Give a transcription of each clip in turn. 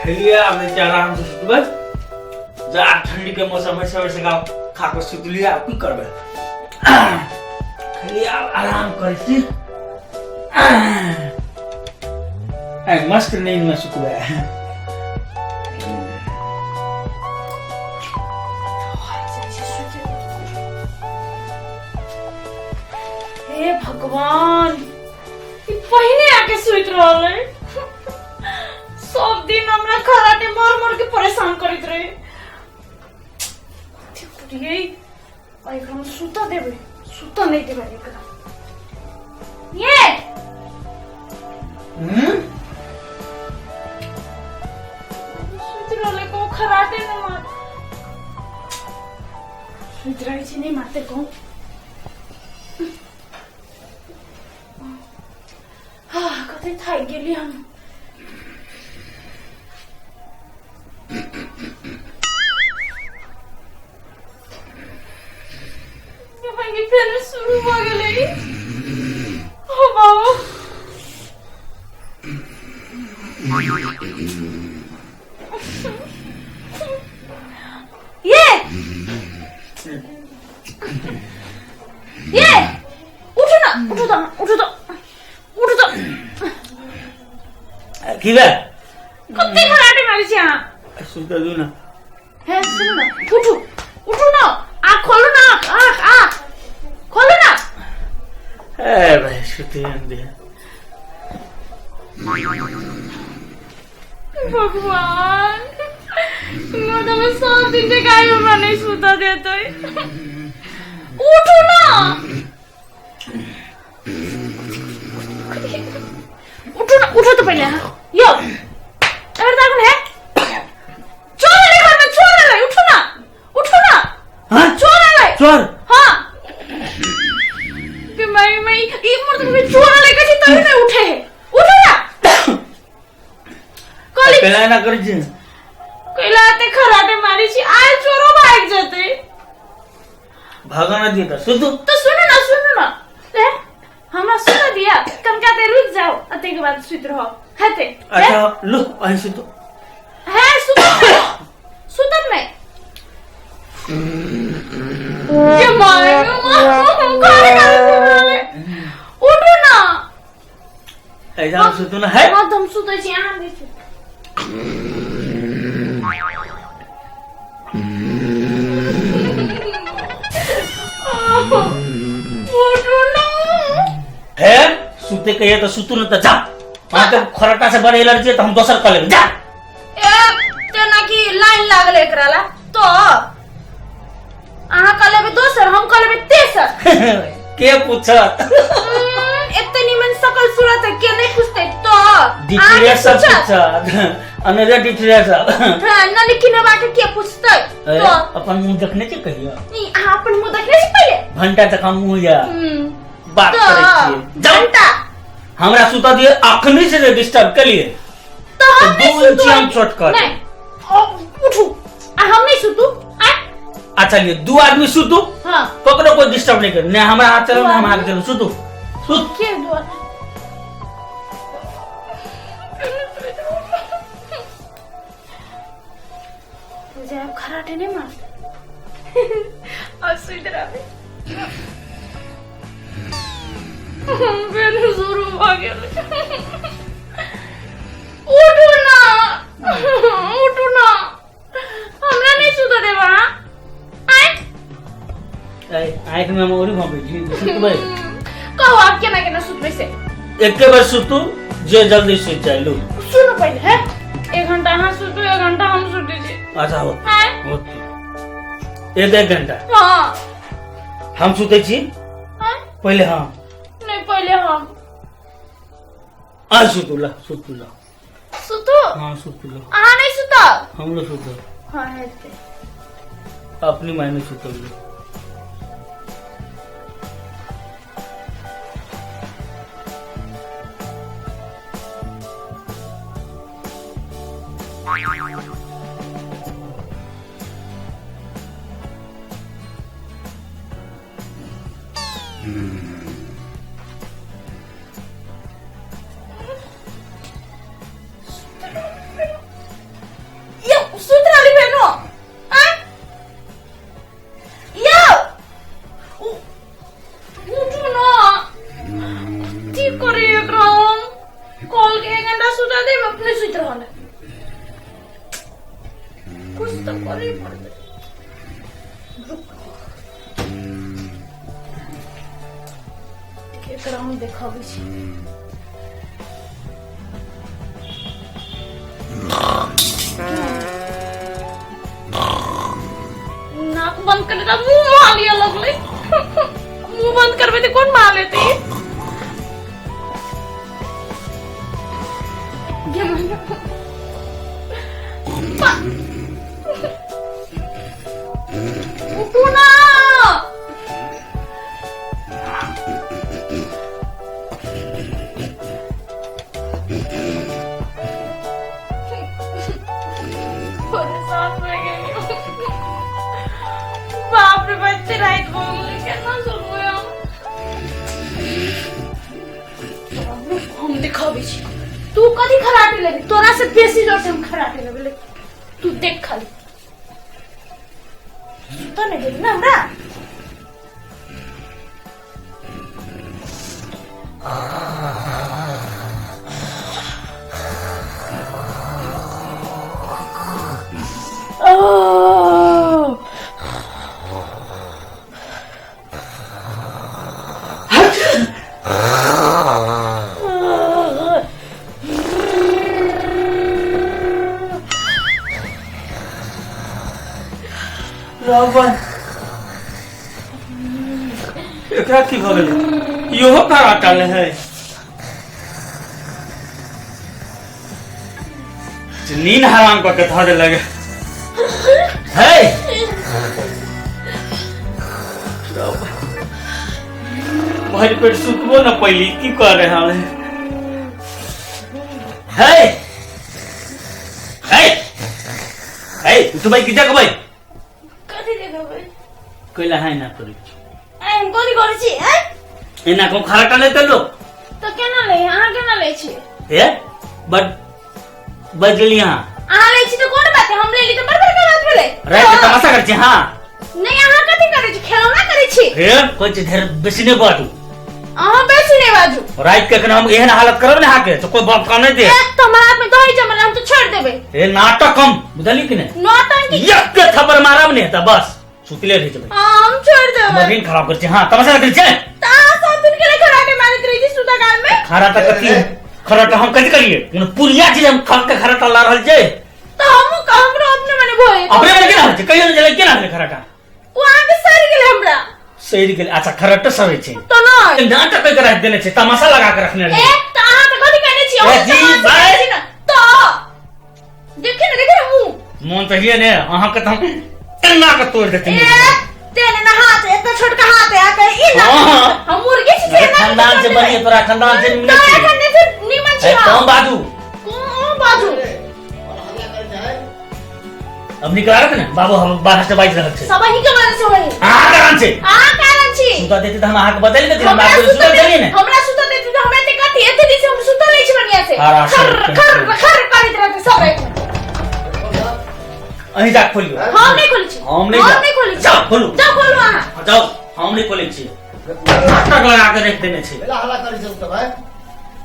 खेलिए आब नहि आराम से सुतबै। जा ठंडी के मौसम है, सवेरे सकाल खा कऽ सुतलियै, आब की करबै? खेलिए, आब आराम करै छी। आइ मस्त नींद में सुतबै। हे भगवान, ई पहिने आके सुति रहल है। सब दिन हमरा खराटे मार मार के परेशान करैत रहे। कथी करियै? आ एकरा हम सुतऽ देबै? सुतऽ नहि देबै एकरा। ये हम्म। सुति रहलै, कहूँ खराटे नहि मार। सुति रहै छी, नहि मारतै कहूँ। कते थाकि गेली हम। फेर शुरू भऽ गेलै। ओ बाबा, ये ये, उठू ना, उठू तो, उठू तो, उठू तो। की भेल? कते खराटे मारै छी अहाँ? सुतऽ दू ना। हे, सुनू ना, उठू, उठू ना, आँख खोलू ना, आँख, आँख, आँख खोलू ना। ए भाई, सुते दे। भगवान, मतलब सब दिन जगाई हमरा नहीं सुता देते। उठू ना, उठू ना, उठू तो पहले। यो अगर तक है चोर आले घर में, चोर आले। उठू ना, उठू ना। हाँ? चोर आले। चोर? हाँ, कि मैं ई मर्द में चोर आले कथी तभी नहीं उठे है। उठू ना। कहली पहले एना करै छी। कैला ते खराटे मारी छी? आय चोरो भाग जते। भागना दिए तऽ सुतू। तो सुनू ना, सुनू ना, ए, हमरा सुन दिया कनका देर रुक जाओ, आ ताहिके बाद सुति रहो हेते। अच्छा लू, अहीं सुतू। है, सुतब नहीं, सुतब नहीं। ये माय, खाली खाली सुन रहले। उठू ना। ऐसा हम सुतू ना है। हाँ, हम सुतै छी, अहाँ नहि सुतू। उठू ना। हे, सुते कहिए तऽ सुतू ना तऽ जा। हम तऽ खरटा से बड़े एलर्जी है तऽ हम दोसर कऽ लेबै, जा। ए, तेना की लाइन लागल एकरा ला? तो अहाँ कऽ लेबै दोसर, हम कऽ लेबै तेसर। के पूछत? एते निमन सकल सूरत है, के नहीं पूछते? तो अहाँ के डिटेल सब पूछत? पूछत, अनेरे डिटेल सब। हाँ, नली किनबा के के पूछते? ए, तो अपन मुंह देखने छी कहियो? नहीं, अहाँ अपन मुंह देखने छी पहिले? घंटा तक हम मुंह या बात तो करै छियै। जाउ। घंटा हमरा सुता दिए, अखनी से जे डिस्टर्ब केलिए तो हम तो नहीं दू सुतू। इंची हम छोट कर। नहीं, ओ, उठू, आ हम नहीं सुतू आ। अच्छा लिए, दू आदमी सुतू। हाँ। ककरो कोई डिस्टर्ब नहीं कर, ने हमरा हाथ चलो ने हम हाथ चलो। सुतू, सुत। के दू आदमी? मुझे आप खराटे नहीं मारते और सुइत रहे। फेर शुरू भऽ गेल। उठू ना, उठू ना, हमरा नहीं सुतऽ देब अहाँ। आँय? आँखि में हम औरी भौंकै छी, सुतबै। कहू आब केना केना सुतबै से। एके बेर सुतू, जे जल्दी सुति जाय लू। सुनू पहिले, है, एक घंटा अहाँ सुतू, एक घंटा हम सुतै छी। अच्छा हो। आँय? हो। एक एक घंटा। हाँ। हम सुतै छी। आँय? पहिले हम। नहीं, पहिले हम। आ सुतू ला, सुतू ला। सुतू? हाँ, सुतू ला। अहाँ नहीं सुतब? हमरो सुतब। हाँ, हेतै। अपनी माय नहीं सुतल। के एक घंटा सुता दे अपने सुति रहल है। कुछ तो करे पड़ते। रुक, एकरा हम देखाबै छी। नाक बंद करे तऽ मुंह मालिया लगलै। मुंह बंद करबै तऽ कोन माल हेतै? उठू ना। परेशान भए गेलियै। बाप रे, बच्चे राति भऽ गेलै, केना सुतबै हम? हम देखाबै छी। तू कथी खराटे लेबी? तोरा से बेसी जोर से हम खराटे लेबै। ले, तू देख खाली। सुतऽ नहि देबी ने हमरा? ओ रावण, एकरा की भऽ गेलै? इहो कराटा ले है। नींद हराम कऽ के धऽ देलक है। भरि पेट सुतबो न पैली, की कर रहल है? हे हे हे, उठबै कि जगबै? कथी देखबै? कैला है ना करै छी? आइ हम कथी करै छी आइ? एना को खराटा लेते लोग? तऽ केना लै? अहाँ केना लै छी? हे, बड बज गेली अहाँ। अहाँ लै छी तऽ कोन बात है, हम लेली तऽ बड़ बड़का बात भेलै। राति के तमाशा करै छी हाँ? नहि, अहाँ कथी करै छी? खेलौना करै छी? हे, कोइ चीज ढेर बेसी नहि बाजू। अहाँ बेसी नहि बाजू। राति के एखन हम एहन हालत करब ने अहाँके तऽ कोई बाप का नहि दे। ए, तऽ हमरा हाथ में दही जमल है, हम तऽ छोड़ि देबै। हे, नाटक कम, बुझली कि नहि? नौटंकी। एक के थप्पड़ मारब ने तऽ बस सुतले रहि जेबै। हाँ, हम छोड़ि देबै। हमर नींद खराब करै छी हाँ, तमाशा करै छी? तऽ अहाँ सब दिन के लिए खराटे मारैत रहै छी सुतऽ काल में। खरा तऽ कथी खराटा हम कथी करिए? कोनो पुरिया चीज हम खा के खराटा ला रहल छै? तऽ हमहूँ हमरो अपने मने भोए। अपने मने केना होइ छै? कहियो नहि जलै, केना भेलै खराटा? ओ अहाँके सड़ि गेलै हमरा। सड़ि गेलै? अच्छा, खराटा सड़ै छै? तऽ नहि। नाटक करि के राखि देने छै, तमाशा लगा के रखने ए रहै। तऽ अहाँ तऽ कथी कहने छी? ए, अहूँ जी, तमाशा बाय। करै छी ने तऽ देखियौ ने, देखियौ ने मुँह। मोन तऽ हिये ने अहाँके तऽ हम एना के तोड़ि देती। ए, तेने ना हाथ, एतना छोटका हाथ है आके ई ना। हाँ। हम मुर्गी छी से ना। खानदान से बनिए, तोरा खानदान से निमन तो छी। एखन नहि से निमन छी। ए, हम। कम बाजू। कम बाजू। अब निकला रहे ने बाबू, हम बाहर से बाजि रहल छै। सब अहीं के वजह से होई। अहाँ कारण छै। अहाँ कारण छी। सुता देती तऽ हम अहाँके बदलि देती। हम हमरा बाबू सुतल सुतल देलियै ने। हमरा सुतल देती तऽ हमरा एते कथी एते दिन से हम सुतल नहि छी बढ़िया से। हरा खर सब खर खर करैत रहते सब राति में। अहीं जा खोलियौ। हम नहि खोलै छी। हम नहि हम जायब। नहि खोलै छी। जाउ, खोलू। जाउ, खोलू अहाँ। जाउ, हम नहि खोलै छियै। नाटक लगा के रखि देने छै। बेला हल्ला करै छै तऽ भाई।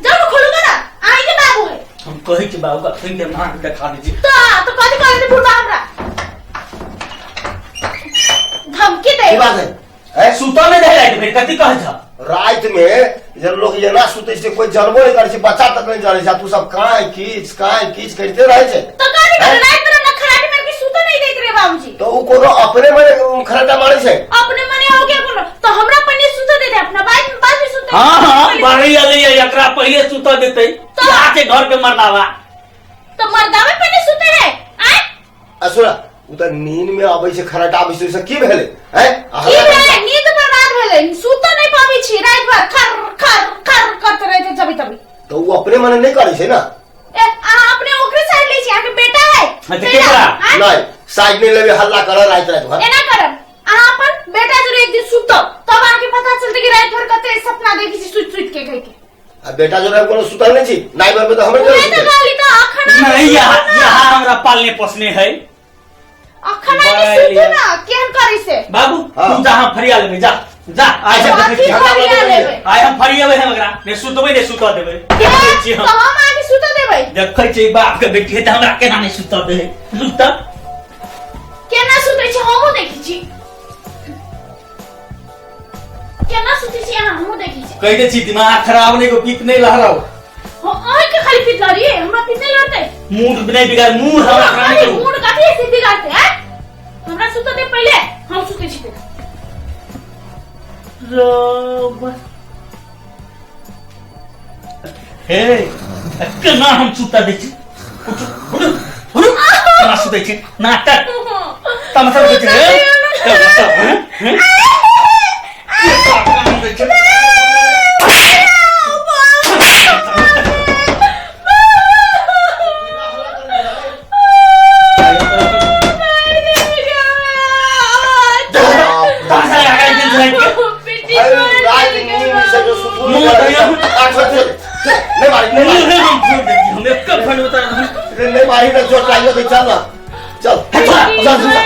जाउ ने, खोलू ने। अहीं के बाबू है। हम कहै छी बाबू के खोलि देब, अहाँके देखा दै छी। तऽ कथी कहै छै बुढ़बा हमरा? धमकी दे। की बात है? ए, सुतऽ नहि दै राति भरि, कथी कहै छह? राति में जब लोग एना सुतै छै, कोई जानबो नहीं करै छै, बच्चा तक नहीं जानै छै, आ तू सब कांय कीच कांय कीच करिते रहै छै। तऽ कथी करै? राति में हमरा खराटी मारि के सुतऽ नहि दैत रहे बाबूजी। तऽ उ कोनो अपने मने खराटा मारै छै? अपने मने हो गया कोनो तो हमरा पन्नी सुतऽ देते, अपना बाद में बाद में सुतऽ। हाँ हाँ, बढ़ी अलै एकरा पहिले सुतऽ देतै। तऽ- आके घर के मर्दावा। तो मर्दावे पन्नी सुते है आय? आ सुन, उ तऽ नींद में अबै छै, खराटा आबै छै, ओइसँ की भेलै? हैं? आ की हल्ला करै भेलै? नींद बर्बाद भेलै, सुतऽ नहि पाबै छी राति भर खर खर खर करते रहते जबी तबी। तऽ उ अपने मने नहि करै छै ने। ए, अहाँ अपने ओकरे साइड लै छी, अहाँके बेटा है। हाँ, तऽ केकरा? आँय? नहीं, साइड नहीं लेबै, हल्ला कर राति राति भर। एना करब, अहाँ अपन बेटा जरूर एक दिन सुतब तब अहाँके पता चलतै कि राति भर कते सपना देखै छी सुति सुति के कहि के। आ बेटा जो कोनो सुतल नहीं छी, नाइ भर में तऽ हमरे उहे जरे तऽ सुतै। कहली तऽ अखन अहाँके नहीं, यहाँ सुतू ना। यहाँ हमरा पालने पोसने है। अखन अहाँके सुतू ना, केहन करै से। बाबू, हाँ। तू जा, हम फरिया लेबै, जा जा। आइ से कथी देखै छी हम। फरिया लेबै? आइ हम फरियेबै हम एकरा, नहि सुतबै नहि सुतऽ देबै। ए, देखै छी तऽ हम। हम अहाँके सुत देखै छै बाप के बेटी है तऽ हमरा केना नहि सुतऽ दे सुतऽ। केना सुतै छी हमहूँ देखै छी, केना सुतै छी अहाँ हमहूँ देखै छी। कहि दै छी दिमाग खराब नहि को पीत नहि लहराउ। हो अहीं के खाली पीत लड़िए, हमरा पीत नहीं लड़ते। मूड नहि बिगाड़, मूड हमरा खराब नहि खाली करू। मूड कथी से बिगाड़ते हैं? हमरा सुतऽ दे पहिले, हम सुतै छी। हे केना हम सुतऽ दै छी? उठू उठू उठू, केना सुतै छी? नाटक तमसा दै छी, हे तमसा, हैं हैं दै छी। तमसा लगा दिन राति के। अरे रात नींद से जो सुतू मुंह धोइयो। आ छोड़ छोड़, नहीं मारी नहीं मुंह मारी। नहीं हम छोड़ दै छी, हम एक फंड बता नहीं मारी ना, चोट लागियो तो चल ना, चल चल चल।